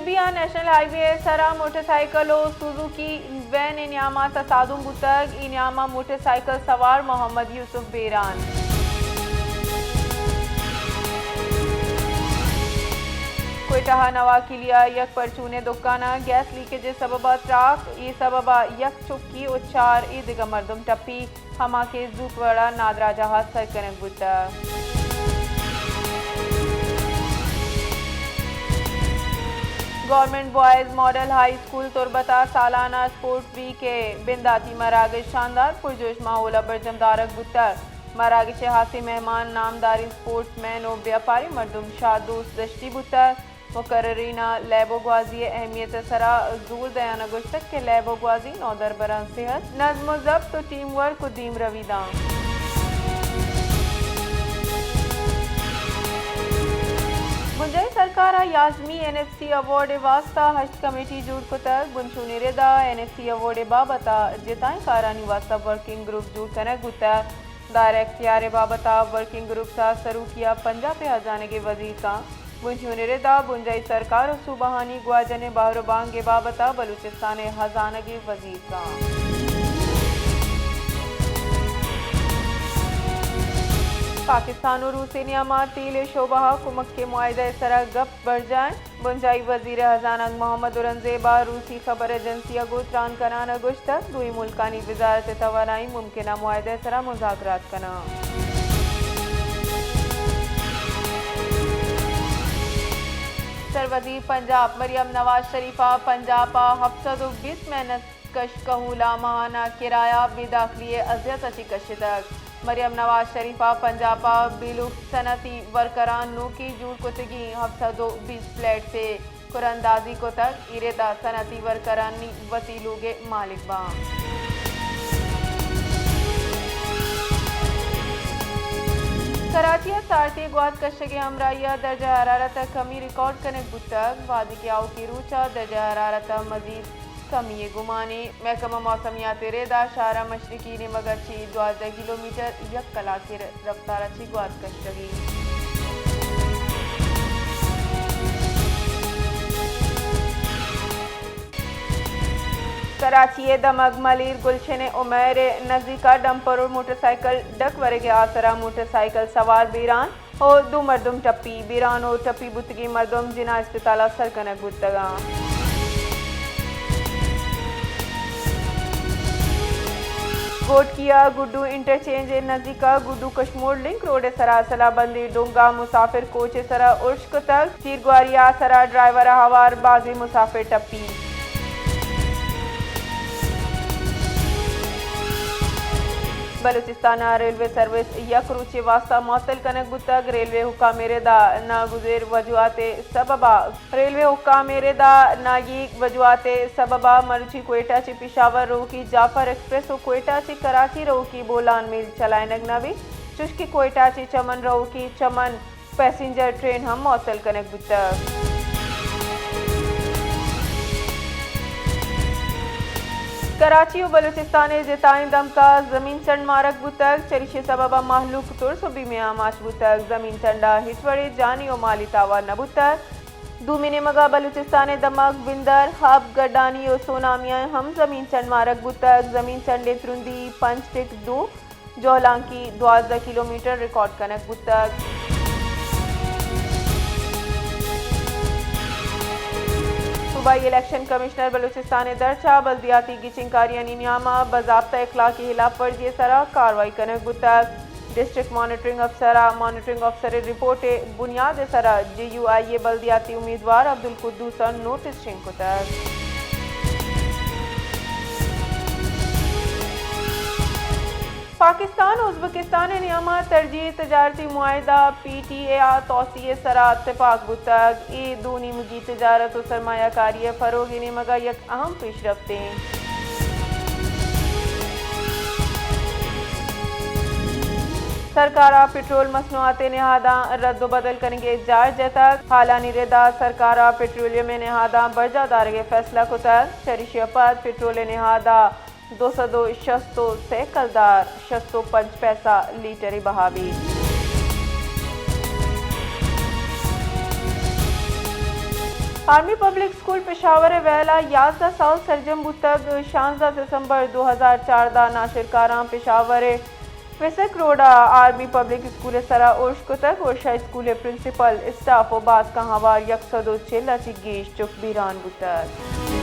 بی آ national high وے ءِ سرا motor cycle و سوزوکی وین ءِ نیاما تصادم بوتگ۔ اے نیاما موٹر سائیکل سوار محمد یوسف بیران۔ کوئٹہ ءِ نواکلی ءَ یک پرچون ءِ دکان ءَ گیس لیکیج ءِ سبب ءَ تراک، اے سبب ءَ یک چکی و چار اے دگہ مردم ٹپی۔ ہما کہ زوت وڑا نادراہ جاہ ءَ سر کنگ بوتگ۔ Government boys model high school تربت ءَ سالانہ اسپورٹ ویک ءِ بنداتی مراگش شاندار پرجوش ماحول ءَ برجم دارگ بوتگ۔ مراگش ءِ ہاسیں مہمان نامداریں اسپورٹس مین و بیاپاری مردم شاد دوست دشتی بوتگ۔ مقررین ءَ لیب و گوازی ءِ اہمیت ءِ سرا زور دیان ءَ گوشتگ کہ لیب و گوازی نودربراں صحت، نظم و ضبط و ٹیم ورک و دیمروی داں۔ بنجاہی سرکار ءَ یازمی این ایف سی ایوارڈ ءِ واستہ ہشت کمیٹی جوڑ کتگ۔ بنچونی رد ءَ این ایف سی ایوارڈ ءِ بابت ءَ جتائیں کارانی واستہ ورکنگ گروپ جوڑ کنگ بوتگ۔ دائرہ اختیار ءِ بابت ءَ ورکنگ گروپس ءِ سروکی ءَ پنجاپ ءِ ہزانگ ءِ وزیر کاں۔ بنچونی رد ءَ بنجاہی سرکار و صوبہانی گواجن ءِ بہر و بانگ ءِ بابت ءَ بلوچستان ءِ ہزانگ ءِ وزیر کاں۔ پاکستان و روس ءِ نیاما تیل ءِ شعبہ ءَ کمک ءِ معاہدہ ءِ سرا گپ برجاہ انت۔ بنجاہی وزیر ءِ ہزانگ محمد اورنگزیب ءَ روسی خبر ایجنسی ءَ گوں تران کنان ءَ گوشتگ، دوئیں ملکانی وزارت توانائی ممکنہ معاہدہ ءِ سرا مذاکرات کناں۔ سروزیر پنجاب مریم نواز شریف ءَ پنجاب ءَ ہپت سد و بیست مینس کش کہول ءَ ماہانہ کرایہ بے داخلی ءِ اذیت ءَ چہ کشتگ۔ مریم نواز شریف ءَ پنجاب ءَ بے لوٹ صنعتی ورکراں نوکیں جوڑ کتگیں ہپت سد و بیست فلیٹس ءِ کراندازی کتگ، اے رد ءَ صنعتی ورکرانی وتی لوگ ءِ مالک باں۔ کراچی ءَ سارتی گوات کشگ ءِ ہمراہی ءَ درجہ حرارت ءَ کمی ریکارڈ کنگ بوتگ، وہدے کہ آؤکیں روچ ءَ درجہ حرارت ءَ مزید کمی ءِ گمان انت۔ محکمہ موسمیات ءِ رد ءَ شہر ءِ مشرقی نیمگ ءَ چہ دوازدہ کلومیٹر یک کلاک ءِ رفتار ءَ چہ گوات کشگ ءَ انت۔ کراچی ءِ دمگ ملیر گلشن ءِ عمیر ءِ نزیک ءَ ڈمپر و موٹر سائیکل ڈک ورگ ءِ آسر ءَ موٹر سائیکل سوار بیران۔ و دو مردم ٹپی، بیران و ٹپی بوتگیں مردم جناح اسپتال ءَ سر کنگ بوتگ اَنت۔ گھوٹکی ءَ گڈو انٹرچینج ءِ نزیک ءَ گڈو کشمور لنک روڈ ءِ سرا سلاہ بندیں ڈونگ ءَ مسافر کوچ ءِ سرا ارش کتگ۔ تیرگواری ءِ سرا ڈرائیور ءَ ہوار بازیں مسافر ٹپی۔ بلوچستان ءَ ریلوے سروس یک روچے واستہ معطل کنگ بوتگ۔ ریلوے حکام ءِ رد ءَ ناگزیر وجوہات ءِ سبب ءَ، ریلوے حکام ءِ رد ءَ ناگیگ وجوہات ءِ سبب ءَ مروچی کوئٹہ چہ پشاور روکی جعفر ایکسپریس و کوئٹہ چہ کراچی روکی بولان میل چلائینگ نہ بیت، چوشکہ کوئٹہ چہ چمن روکی چمن پیسنجر ٹرین ہم معطل کنگ بوتگ۔ کراچی و بلوچستان ءِ جتائیں دمگ ءَ زمین چنڈ مارگ بوتگ، چریشی ءِ سبب ءَ مہلوک ترس و بیم ءِ آماچ بوتگ۔ زمین چنڈ ءَ ہچ وڑیں جانی و مالی تاوان نہ بوتگ۔ دومی نیمگ ءَ بلوچستان ءِ دمگ بندر، ہب، گڈانی و سونامی ءَ ہم زمین چنڈ مارگ بوتگ۔ زمین چنڈ ءِ ترندی پنچ ٹک دو جہلانکی دوازدہ کلومیٹر ریکارڈ کنگ بوتگ۔ صوبائی الیکشن کمشنر بلوچستان ءِ درچ ءَ بلدیاتی گچین کاریانی نیام ءَ باضابطہ اخلاقی ہلاپ ورزی ءِ سرا کاروائی کنگ بوتگ۔ ڈسٹرکٹ مانیٹرنگ افسر ءَ مانیٹرنگ افسر ءِ رپورٹ ءِ بنیاد ءِ سرا جے یو آئی ءِ بلدیاتی امیدوار عبدالقدوس ءَ نوٹس شنگ کتگ۔ پاکستان و ازبکستان ءِ نیام ءَ ترجیحی تجارتی معاہدہ پی ٹی اے ءِ توسیع ءِ سرا اتفاق بوتگ۔ اے دو نیمگی تجارت و سرمایہ کاری ءِ فروغ ءِ نیمگ ءَ یک اہم پیشرفت انت۔ سرکار ءَ پٹرول مصنوعات ءِ نہاداں رد و بدل کنگ ءِ جار جتگ۔ ہالانی رد ءَ سرکار ءَ پٹرولیم ءِ نہاداں برجاہ دارگ ءِ فیصلہ کتگ۔ چریشی ءَ پد پٹرول ءِ نہاد ءَ دو سد و شست و سے کلدار شست و پنچ پیسہ لیٹر ءِ بہا بیت۔ آرمی پبلک اسکول پشاور ءِ ویل ءَ یازدہ سال سرجم بوتگ۔ شانزدہ دسمبر دو ہزار چاردہ ناشرکاراں پشاور ءِ فسک روڈ ءَ آرمی پبلک اسکول ءِ سرا اوشت کتگ و شہ اسکول ءِ پرنسپل، اسٹاف و باسکاں ہوار یک سد و چل ءَ چہ گیش چک بیران بوتگ۔